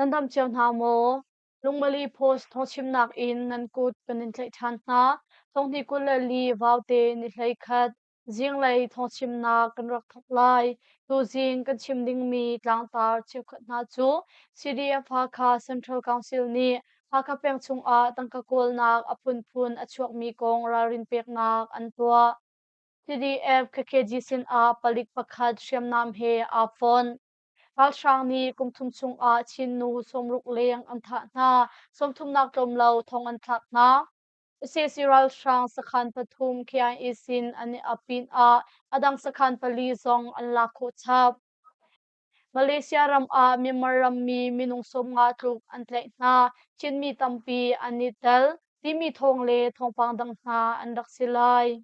Nan dam cio hna maw? Lungmali Post thawngchimnak in nan kut kan in tlaih ṭhan hna. Thonghni 24 vaute ni 11 zinglei thawngchimnak kan rak thawk lai. Tuzing kan chim dingmi tlangtar cheukhat hna cu CDF Hakha Central Council nih Hakha peng chungah tangka kawlnak a phunphun a chuakmi kong ralrin peknak an tuah. CDF KKG sinah palik pakhat hriamnam he aa fonh. Ralhrang nih kum thum chungah Chin nu 60 leng an thah hna, 30 nak tlawm lo thong an thlak hna. Sac ralhrang sakhan pathum KIA sin an i ap pinah a dang sakhan pali zong an lak khawh chap. Malaysia ram ah Myanmar rammi minung 50 tluk an tlaih hna. Chinmi tampi an i tel timi thawng le thawngpang dang hna an rak si lai.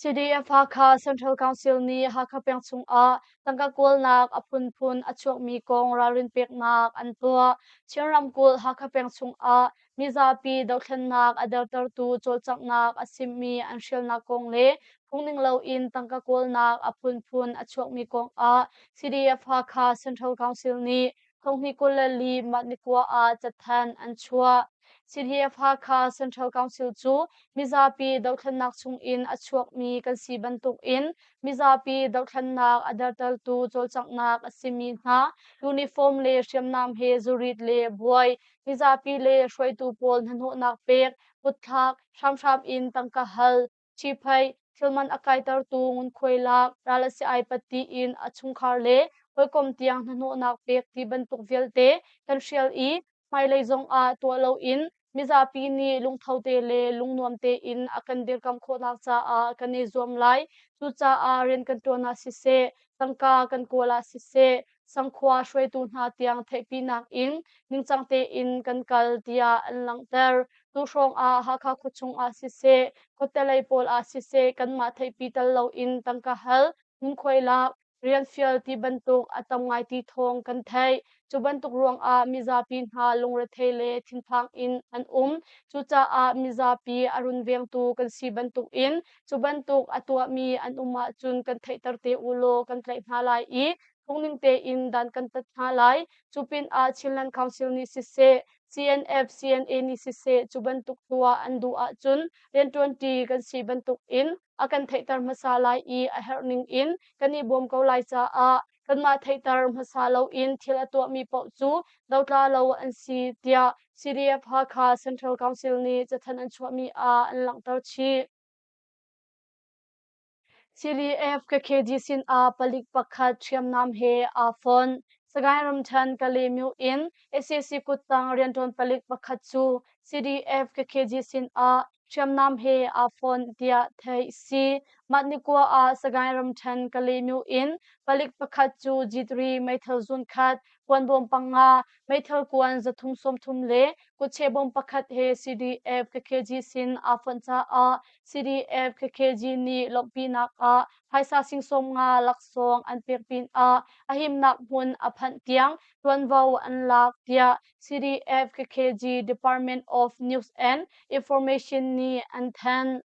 CDF Hakha Central Council nih Hakha peng chungah tangka kawlnak a phunphun a chuakmi kong ralrin peknak an tuah. Chin ramkulh Hakha peng chungah mizapi dothlennak a dertertu cawlcanghnak a simmi an hrialnak kong le phungning loin tangka kawlnak a phunphun a chuakmi kongah CDF Hakha Central Council nih Thonghnih 24 mah nikua ah cathanh an chuah. CDF Hakha Central Council cu mizapi dothlennak chungin a chuakmi kan si bantukin mizapi dothlennak a dertertu cawlcanghnak a simi hna uniform le hriamnam he zurit le buai, mizapi le hruaitu pawl hnahnawhnak pek, kutthlak, hramhram in tangka hal, ṭhiphaih, thilman a kaitertu ngunkhuai lak, ral a si ai pat tiin a chungkhar le hawikom tiang hnahnawhnak pek ti bantuk vialte kan hrial i hmailei zongah tuah loin mizapi nih lungtho te le lungnuam tein a kan dirkamh khawhnak caah kan i zuam lai. Cucaah rian kan ṭuan ah siseh, tangka kan kawl ah siseh, sangkhua hruaitu hna tiang theihpinak in ningcang tein kan kal tiah an langhter. Tu hrawng ah Hakha khuachung ah siseh, khuatelei pawl ah siseh kanmah theihpi tal loin tangka hal, ngunkhuai lak, rian fial ti bantuk a tam ngai ti thawng kan theih. Cu bantuk ruangah mizapi hna lungrethei le thinphang in an um. Cucaah mizapi a runvengtu kan si bantukin cu bantuk a tuahmi an um ahcun kan theihter te u law kan tlaih hna lai i phungning tein dan kan tat hna lai. Cu pinah Chinland Council nih siseh, CNF, CNA nih siseh cu bantuk tuah an duh ahcun rianṭuanṭi kan si bantukin a kan theihter hmasa lai i a herh ning in kan i bawm ko lai caah kanmah theihter hmasa loin thil a tuahmi paoh cu dotla lo an si tiah CDF Hakha Central Council nih cathanh an chuahmi ah an langhter chih. CDF KKG sinah palik pakhat hriamnam he aa fonh. Sagaing ramṭhen Kalaymyo in sac kuttang rianṭuan palik pakhat cu CDF KKG sinah hriamnam he aa fonh tiah theih a si. Mah nikua ah Sagaing ramṭhen Kalaymyo in palik pakhat cu G3 meithal zunkhat, kuanbawm panga, meithal kuan 330 le kutcheh bawm pakhat he CDF KKG sin aa fonh caah CDF KKG nih lawmhpinak ah phaisa sing 50 laksawng an pek pinah a himnak hmun a phanh tiang tuanvo an lak tiah CDF KKG Department of News and Information nih an thanh.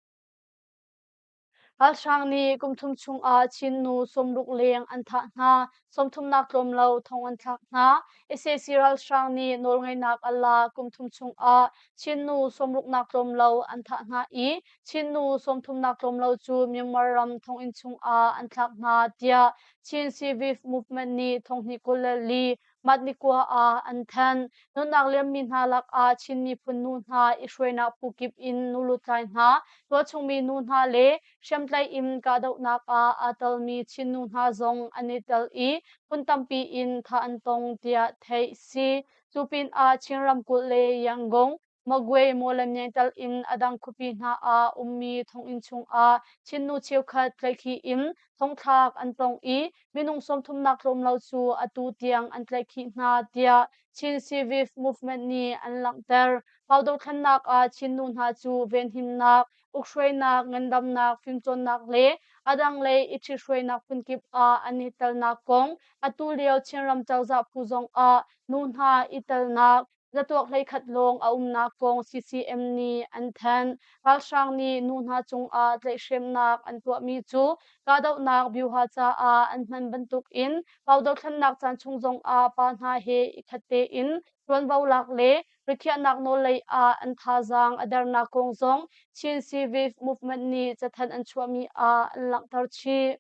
Ralhrang nih kum thum chungah Chin nu 60 leng an thah hna, 30 nak tlawm lo thong an thlak hna. Sac ralhrang nih nawlngeihnak a la kum thum chungah Chin nu 60 nak tlawm lo an thah hna i Chin nu 30 nak tlawm lo cu Myanmar ram thonginn chungah an thlak hna tiah Chin Civic Movement nih thonghnih 24 Mat nikua ah an thanh. Nunnak liammi hna lakah Chin miphun nu hna i hruainak phu kip in nu lutlai hna, tualchungmi nu hna le hriamtlaih in kahdohnak ah aa telmi Chin nu hna zong an i tel i phun tampi in thah an tong tiah theih si. Cu pinah Chin ramkulh le Yangon, Magwe Mawlamyine tal in a dang khuapi hna ah ummi thonginn chungah Chin nu cheukhat tlaihkhih in thongthlak an tong i minung 30 nak tlawm lo cu atu tiang an tlaihkhih hna tiah Chin Civic Movement nih an langhter. Pau dothlennak ah Chin nu hna cu venhimnak, ukhruainak, ngandamnak, fimcawnnak le a dang lei i ṭhithruainak phunkip ah an i telnak kong atu lio Chinram cozah phu zong ah nu hna i telnak. zatuak 11 lawng a umnak kong CCM nih an thanh. Ralhrang nih nu hna cungah tlaihhremnak an tuahmi cu kahdohnak byuha caah an hman bantukin pau dothlennak caan chung zongah pa hna he i khat tein ṭuanvo lak le rikhiahnak nawl lei ah an thazaang a dernak kong zong Chin Civic Movement nih cathanh an chuahmi ah an langhter chih.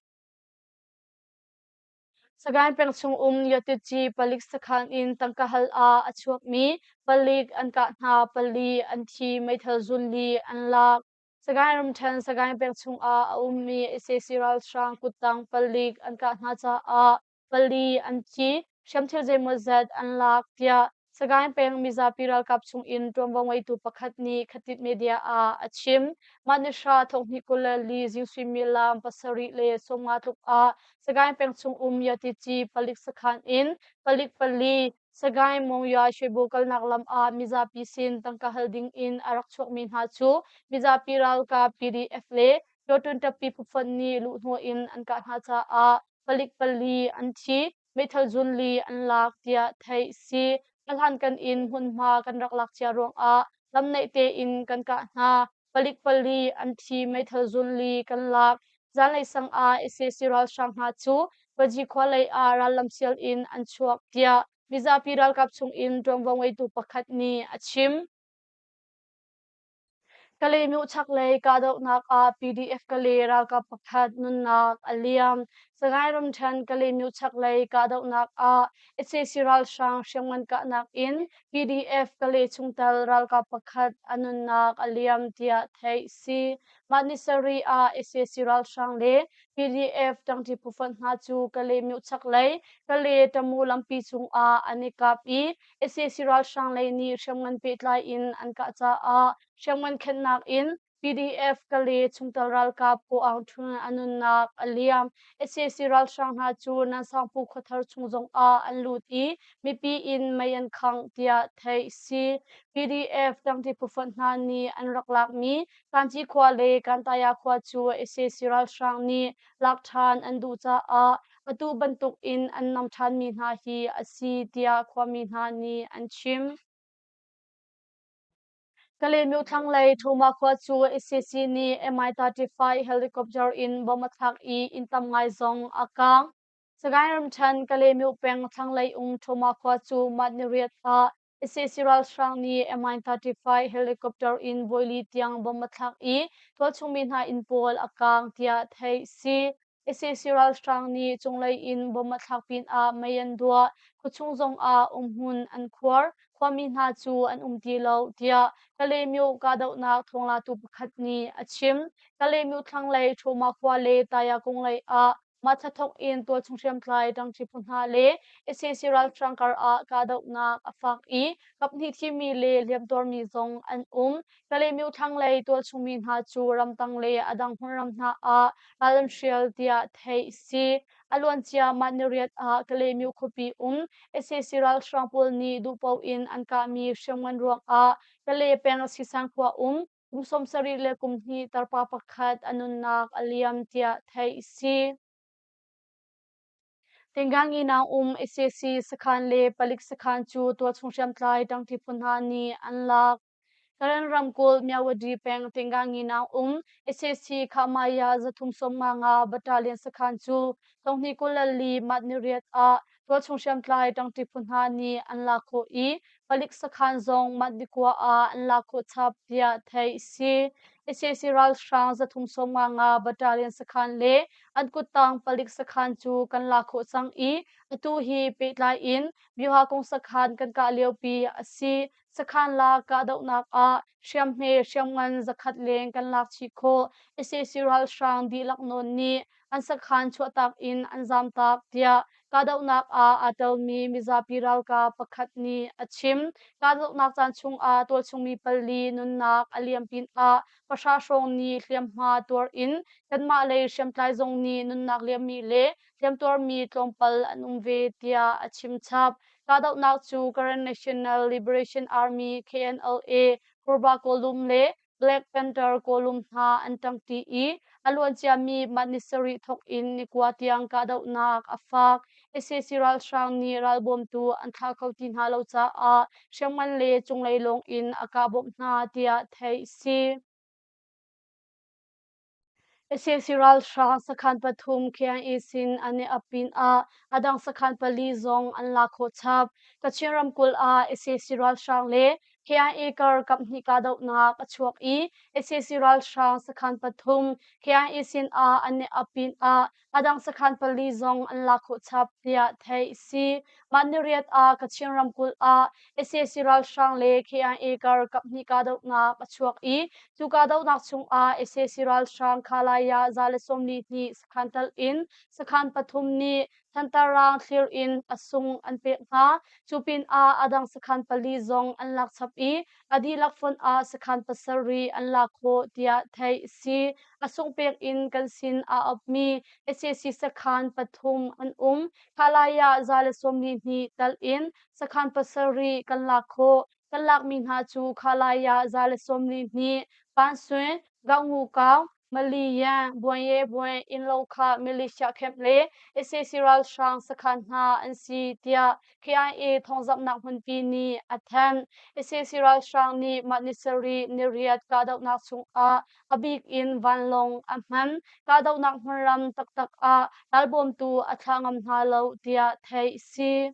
Sagaing peng chung um Yatutci palik sakhan in tangka hal ah a chuakmi palik an kah hna pali an thi meithal zunli an lak. Sagaing ramṭhen Sagaing peng chung ah a ummi sac ralhrang kuttang palik an kah hna caah pali an thi, hriamthil zeimawzat an lak tiah Sagaing peng mizapi ralkap chungin ṭuanvo ngeitu pakhat nih Khatit Media ah a chim. Mah ni hra thonghnih 24 zing suimilam 7:50 tluk ah Sagaing peng chung um Yatici palik sakhan in palik pali Sagaing Monywa Shwebo kalnak lam ah mizapi sin tangka hal ding in a rak chuakmi hna cu mizapi ralkap PDF le Tawtun tappi phufonh nih luhhnawh in an kah hna caah palik pali an thi. Meithal zunli an lak tiah theih si. A hlankan in hmunhma kan rak lak cia ruangah lamnaih tein kan kah hna. Palik pali an thi meithal zunli kan lak. Zanlei sang ah sac ralhrang hna cu Paji khua lei ah rallam sial in an chuak tiah mizapi ralkap chungin ṭuanvo ngeitu pakhat nih a chim. Kalaymyo chaklei kahdohnak ah PDF Kalay ralkap pakhat nunnak a liam. Sagaing ramṭhen Kalaymyo chaklei kahdohnak ah sac ralhrang hriamngan kahnak in PDF Kalay chungtel ralkap pakhat a nunnak a liam tiah theih si. Mah ni sarih ah sac ralhrang le PDF ṭangṭi phufonh hna cu Kalaymyo chaklei Kalay Tamu lampi cungah an i kap i sac ralhrang lei nih hriamngan pehtlai in an kah caah hriamngan khenhnak in PDF Kale chungtel ralkap Ko Aung Htun a nunnak a liam. sac ralhrang hna cu Nansangpu khuathar chung zongah an lut i mipi inn mei an khangh tiah theih si. PDF ṭangṭi phufonh hna nih an rak lakmi Kanci khua le Kantaya khua cu sac ralhrang nih lak ṭhan an duh caah atu bantuk in an nam ṭhanmi hna hi a si tiah khuami hna nih an chim. Kalaymyo thlanglei Thoma khua cu sac nih Mi-35 helicopter in bomb a thlak i inn tam ngai zong a kaang. Sagaing ramṭhen Kalaymyo peng thlanglei um Thoma khua cu mah niriat ah sac ralhrang nih Mi-35 helicopter in voili tiang bomb a thlak i tualchungmi hna inn pawl a kaang tiah theih si. Sac ralhrang nih cunglei in bomb a thlak pinah mei an duah, khuachung zongah umhmun an khuar, khuami hna cu an um ti lo, tiah Kalaymyo kahdohnak thawnglatu pakhat nih a chim. Kalaymyo thlanglei Ṭhawma khua le Tayakung lei ah mah thla thawk in tualchung hriamtlai ṭangṭi phu hna le sac ralhrang kar ah kahdohnak a fak i kaphnih thimi le hliamtuarmi zong an um. Kalaymyo thlanglei tualchungmi hna cu ramtang le a dang hmunram hna ah ral an hrial tiah theih si. A luancia mah niriat ah Kalaymyo khuapi um sac ralhrang pawl nih duhpoh in an kahmi hriamngan ruangah Kalay peng Sisang khua um kum 71 tarpa pakhat a nunnak a liam tiah theih si. Tingangi naung um sac sakhan le palik sakhan cu tualchung hriamtlai ṭangṭi phu hna nih an lak. Karen ramkulh Myawaddy peng Tingangi naung um sac Khahmaya 355 Battalion sakhan cu 2024 March niriat ah tualchung hriamtlai ṭangṭi phu hna nih an lak khawh i palik sakhan zong mah nikua ah an lak khawh chap tiah theih si. sac ralhrang 355 Battalion sakhan le an kuttang palik sakhan cu kan lak khawh cang i atu hi pehtlai in Byuha kong sakhan kan kah liopi a si. Sakhan la kahdohnak ah hriamhme hriamngan 100 leng kan lak chih khawh. sac ralhrang dihlak nawn nih an sakhan chuahtak in an zamtak tiah kahdohnak ah aa telmi mizapi ralkap pakhat nih a chim. Kahdohnak caan chungah tualchungmi pali nunnak a liam pinah pahra hrawng nih hliamhma tuar in kanmah lei hriamtlai zong nih nunnak liammi le hliamtuarmi tlawmpal an um ve tiah a chim chap. Kahdohnak cu Karen National Liberation Army KNLA Purba Kawlum le Black Panther kawlum hna an ṭangṭi i a luanciami mah ni sarih thawk in nikua tiang kahdohnak a fak. Sac ralhrang nih ralbawmtu an thlah kho ti hna lo caah hriamngan le cunglei lawng in a kah bawmh hna tiah theih a si. Sac ralhrang sakhan pathum KIA sin an i ap pinah a dang sakhan pali zong an lak khawh chap. Kachin ramkulh ah sac ralhrang le KIA kar kaphnih kahdohnak a chuak i sac ralhrang sakhan pathum KIA sin ah an i ap pinah a dang sakhan pali zong an lak khawh chap tiah theih a si. Mah niriat ah Kachin ramkulh ah sac ralhrang le KIA kar kaphnih kahdohnak a chuak i cu kahdohnak chungah sac ralhrang Khalaya 142 sakhan tal in sakhan pathum nih Thantar raang thlir in a sung an pek hna. Cu pinah a dang sakhan pali zong an lak chap i a dihlak fonh ah sakhan pasarih an lak khawh tiah theih a si. A sunghpek in kan sin aa opmi sac sakhan pathum an um. Khalai ah 142 tal in sakhan pasarih kan lak khawh. Kan lakmi hna cu Khalai ah 142, Panswin, Gangngu Kaung, Maliyan, Buanye Buan, Innlo kha Militia camp le sac ralhrang sakhan hna an si tiah KIA thawngzamhnak hmunpi nih a thanh. Sac ralhrang nih mah ni sarih niriat kahdohnak chungah a bik in vanlawng a hman. Kahdohnak hmunram taktak ah ralbawmtu a thlah ngam hna lo tiah theih a si.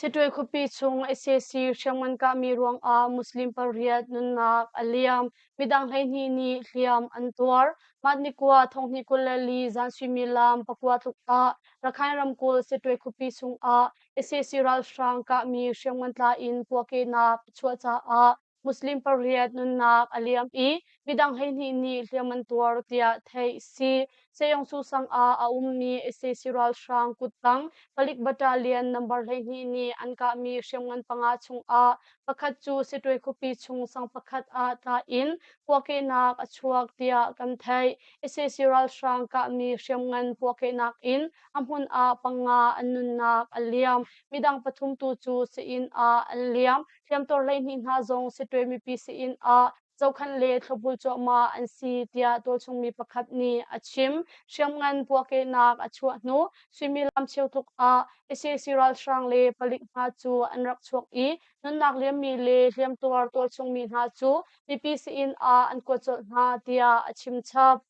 Siṭuai khuapi chung sac hriamngan kahmi ruangah Muslim pariat nunnak a liam. Midang 12 nih hliam an tuar. Mah nikua thonghnih 24 zan suimilam pakua tluk ah Rakhine ramkulh Siṭuai khuapi chungah sac ralhrang kahmi hriamngan tla in puahkehnak a chuah caah Muslim pariat nunnak a liam i midang 12 nih hliam an tuar tiah theih a si. Seyongsu sang ah a ummi sac ralhrang kuttang palik battalion number 12 nih an kahmi hriamngan panga chungah pakhat cu Siṭuai khuapi chung sang pakhat ah tla in puahkehnak a chuak tiah kan theih. Sac ralhrang kahmi hriamngan puahkehnak in a hmun ah panga an nunnak a liam. Midang pathum tu cu sii-inn ah an liam. Hliamtuar 12 hna zong Siṭuai mipi sii-inn ah zohkhenh le thlopbul cuahmah an si tiah tualchungmi pakhat nih a chim. Hriamngan puahkehnak a chuah hnu suimilam cheu tluk ah sac ralhrang le palik hna cu an rak chuak i nunnak liammi le hliamtuar tualchungmi hna cu mipi sii-inn ah an kuat colh hna tiah a chim chap.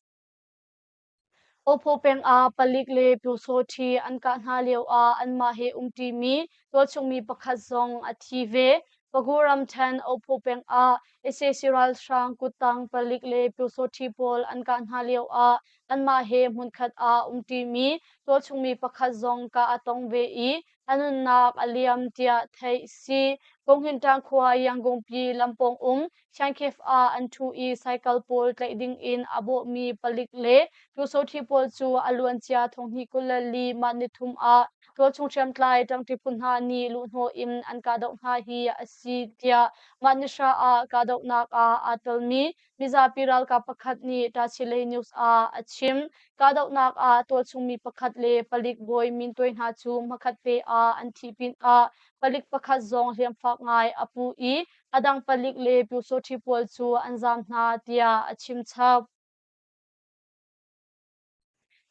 Awphaw peng ah palik le pyusawṭhi an kah hna lioah anmah he umṭimi tualchungmi pakhat zong a thi ve. Pagu ramṭhen Awphaw peng ah sac ralhrang kuttang palik le pyusawṭhi pawl an kah hna lioah anmah he hmunkhat ah umṭimi tualchungmi pakhat zong kah a tong ve i a nunnak a liam tiah theih a si. Kawnghinṭang khua Yangon-pi lampawng um Shankhif ah an ṭhu i cycle pawl tlaih dingin a bawhmi palik le pyusawṭhi pawl cu a luancia thonghnih 24 mah nithum ah tualchung hriamtlai ṭangṭi phu hna nih luhhnawh in an kahdoh hna hi a si tiah mah nihra ah kahdohnak ah aa telmi mizapi ralkap pakhat nih Tachileik News ah a chim. Kahdohnak ah tualchungmi pakhat le palik bawi mintuai hna cu hmakhat te ah an thih pinah palik pakhat zong hliamfak ngai a pu i a dang palik le pyusawṭhi pawl cu an zaam hna tiah a chim chap.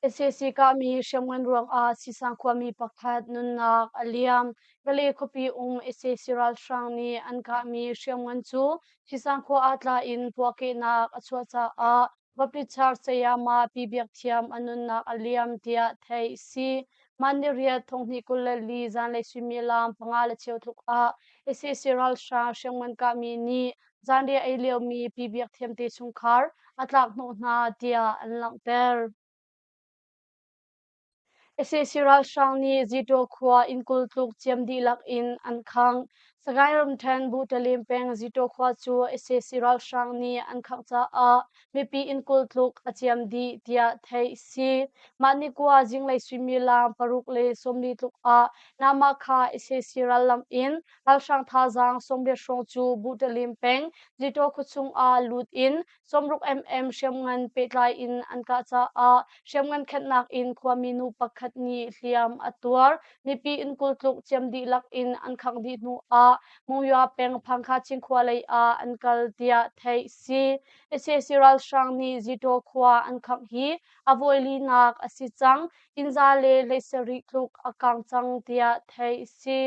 Sac kahmi hriamngan ruangah Sisang khuami pakhat nunnak a liam. Kale khuapi um sac ralhrang nih an kahmi hriamngan cu Sisang khua ah tla in puahkehnak a chuah caah Baptist sayama Pi Biak Thiam a nunnak a liam tiah theih a si. Mah ni riat thonghnih 24 zanlei suimilam panga le cheu tluk ah sac ralhrang hriamngan kahmi nih zanriah ei liomi Pi Biak Thiam te chungkhar a tlak hnawh hna tiah an langhter. Sac ralhrang nih Zitaw khua inn 20 tluk ciam dihlak in an khangh. Sagaing ramṭhen Buhtalem peng Zitaw khua cu sac ralhrang nih an khangh caah mipi inn 20 tluk a ciam dih tiah theih a si. Mah ni kua zinglei suimilam paruk le 40 tluk ah Namakha sac rallam in ralhrang thazaang 80 hrawng cu Buhtalem peng Zitaw khuachung ah lut in 60 mm hriamngan pehtlai in an kah caah hriamngan khenhnak in khuami nu pakhat nih hliam a tuar. Mipi inn 20 tluk ciam dihlak in an khangh dih hnu ah ah Monywa peng Phangkha Cinkhua lei ah an kal tiah theih si. Sac ralhrang nih Zitaw khua an khangh hi a voi linak a si cang. Inn za le 17 tluk a kang cang tiah theih si.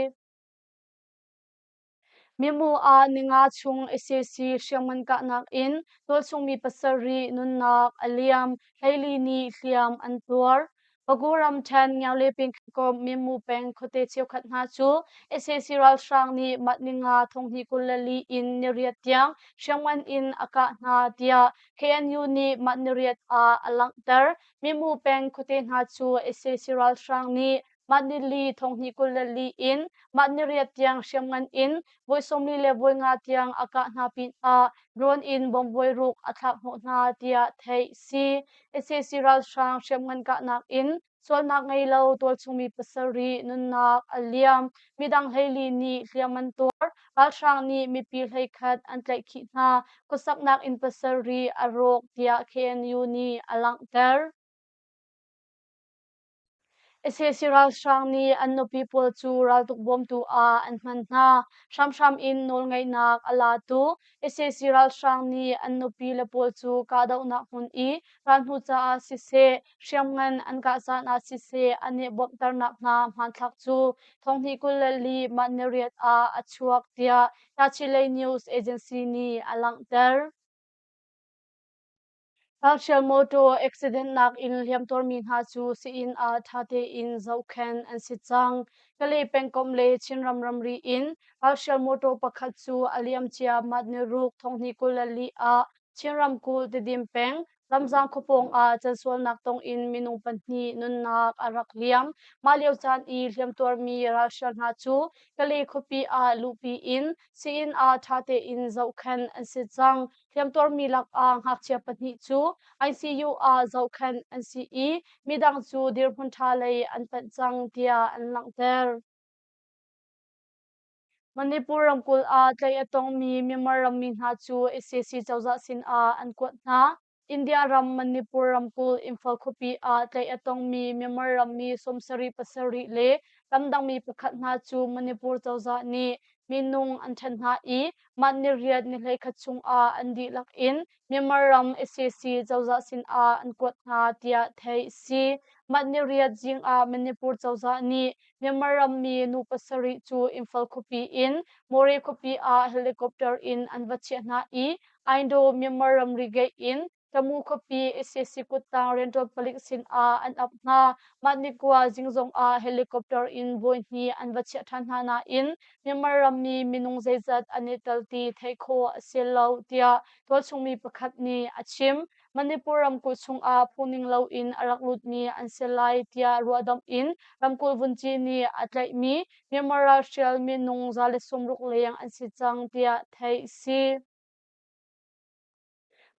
Mimu ah ninga chung sac hriamngan kahnak in tualchungmi pasarih nunnak a liam, 14 nih hliam an tuar. Pagu ramṭhen Ngiaule pengkomh Mimu peng khuate cheukhat hna cu sac ralhrang nih mah ninga thonghnih 24 in niriat tiang hriamngan in a kah hna tiah KNU nih mah niriat ah a langhter. Mimu peng khuate hna cu sac ralhrang nih mah nili thonghnih 24 in mah niriat tiang hriamngan in voi 40 le voi nga tiang a kah hna pinah drone in bomb voi ruk a thlak hnawh hna tiah theih si. Sac ralhrang hriamngan kahnak in sualnak ngei lo tualchungmi pasarih nunnak a liam. Midang 14 nih hliam an tuar. Ralhrang nih mipi 11 an tlaihkhih hna. Khuasaknak inn pasarih a rawk tiah KNU nih a langhter. Sac ralhrang nih an nupi pawl cu raltuk bawmtu ah an hman hna. Hramhram in nawlngeihnak a latu sac ralhrang nih an nupi le pawl cu kahdohnak hmun i ralhnu caah siseh, hriamngan an kah caan ah siseh an i bawmhternak hna hmanthlak cu thonghnih 24 mah niriat ah a chuak tiah Tachileik News Agency nih a langhter. Ralhrial mawṭaw accident nak in hliamtuarmi hna cu sii-inn ah ṭha tein zohkhenh an si cang. Kalay pengkomh le Chinram ramri in ralhrial mawṭaw pakhat cu a liamcia March niruk thonghnih 24 ah Chin ramkulh Tedim peng Lamzang khuapawng ah cansualnak tong in minung pahnih nunnak a rak liam. Mah lio caan i hliamtuarmi ralhrial hna cu Kalay khuapi ah luhpi in sii-inn ah ṭha tein zohkhenh an si cang. Hliamtuarmi lakah ngakchia pahnih cu ICU ah zohkhenh an si i midang cu dirhmun ṭha lei an panh cang tiah an langhter. Manipur ramkulh ah tlaih a tongmi Myanmar rammi hna cu sac cozah sinah an kuat hna. India ram Manipur ramkulh Imphal khuapi ah tlaih a tongmi Myanmar rammi 77 pasarih le ramdangmi pakhat hna cu Manipur cozah nih minung an ṭhen hna i mah niriat ni 11 chungah an dihlak in Myanmar ram sac cozah sinah an kuat hna tiah theih a si. Mah niriat zing ah Manipur cozah nih Myanmar rammi nu pasarih cu Imphal khuapi in Moreh khuapi ah helicopter in an va chiah hna i Indo-Myanmar ramri gate in Tamu khuapi sac kuttang rianṭuan palik sinah an ap hna. Mah nikua zing zongah helicopter in bawi hnih an va chiah ṭhan hna nain Myanmar rammi minung zeizat an i tel ti theih khawh a si lo tiah tualchungmi pakhat nih a chim. Manipur ramkulh chungah phungning loin a rak lutmi an si lai tiah ruahdamh in ramkulh vunci nih a tlaihmi Myanmar ralhrial minung 160 leng an si cang tiah theih a si.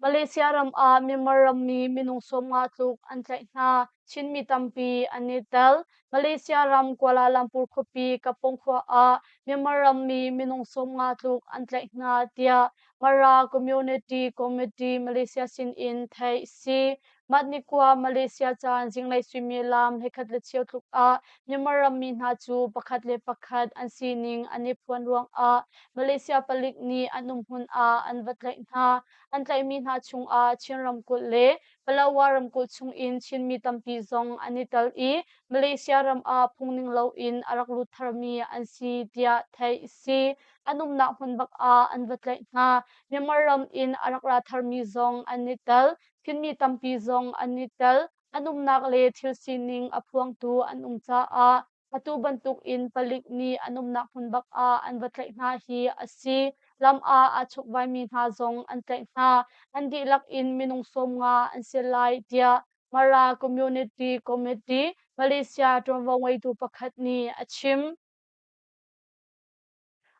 Malaysia ram ah Myanmar rammi minung 50 tluk an tlaih hna. Chinmi tampi an i tel. Malaysia ram Kuala Lumpur khuapi Kapong khua ah Myanmar rammi minung 50 tluk an tlaih hna tiah Mara Community Committee Malaysia sin in theih a si. Mah nikua Malaysia caan zinglei suimilam 11 le cheu tluk ah Myanmar rammi hna cu pakhat le pakhat an sining an i phuan ruangah Malaysia palik nih an umhmun ah an va tlaih hna. An tlaihmi hna chungah Chin ramkulh le Palawa ramkulh chungin Chinmi tampi zong an i tel i Malaysia ram ah phungning loin a rak lut tharmi an si tiah theih a si. An umnak hmun bak ah an va tlaih hna. Myanmar ram in a rak ra tharmi zong an i tel. Chinmi tampi zong an i tel. An umnak le thil sining a phuangtu an um caah atu bantuk in palik nih an umnak hmun bak ah an va tlaih hna hi a si. Lam ah aa chukvaimi hna zong an tlaih hna. An dihlak in minung 50 an si lai tiah Mara Community Committee Malaysia ṭuanvo ngeitu pakhat nih a chim.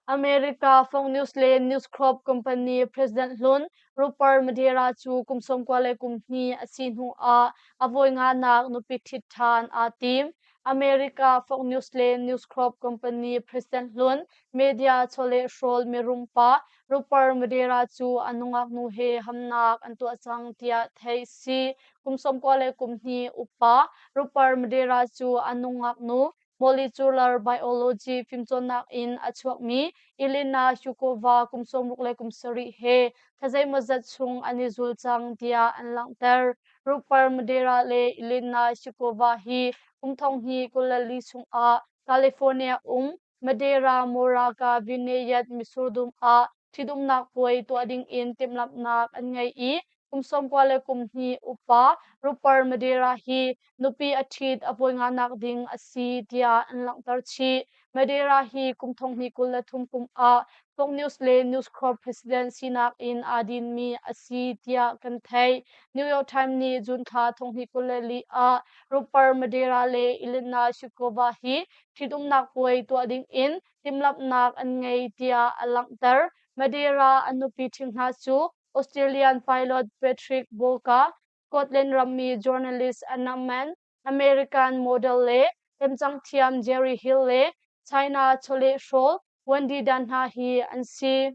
America Fox News le News Corp company president hlun Rupert Madera cu kum 92 a si hnu ah a voi nganak nupi ṭhit ṭhan aa tim. America Fox News le News Corp company president hlun media chawlehhrawl mirum pa Rupert Madera cu a nungak nu he hamnak an tuah cang tiah theih a si. Kum 92 upa Rupert Madera cu a nungak nu. Molecular biology fimcawnnak in a chuakmi Elena Shukova kum 67 he thla zeimawzat chung an i zul cang tiah an langhter. Rupert Madeira le Elena Shukova hi kum 2024 chungah California um Madeira Moraga Vineyard misurdum ah ṭhitumnak puai tuah dingin timhlamhnak an ngei i kum 92 upa Rupert Madeira hi nupi a ṭhit a puai nganak ding a si tiah an langhter chih. Madeira hi kum 2023 kum ah Fox News le News Corp president sinak in aa dinmi a si tiah kan theih. New York Times nih June thla 2024 ah Rupert Madeira le Elena Shukova hi ṭhitumnak puai tuah dingin timhlamhnak an ngei tiah a langhter. Madeira an nupi ṭhing hna cu Australian pilot Patrick Bolka, Scotland rammi journalist Anna Mann, American model le lemcang thiam Jerry Hill le China chawlehhrawl Wendy Dan hna hi an si.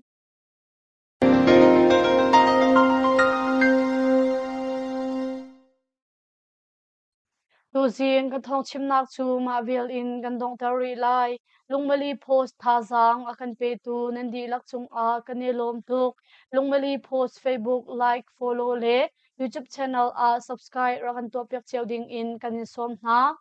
Tuzing kan thawngchimnak cu mah vial in kan donghter rih lai. Lungmali Post thazaang a kan petu nan dihlak cungah kan i lawm tuk. Lungmali Post Facebook like, follow le YouTube channel ah subscribe rak kan tuahpiak cio ding in kan in sawm hna.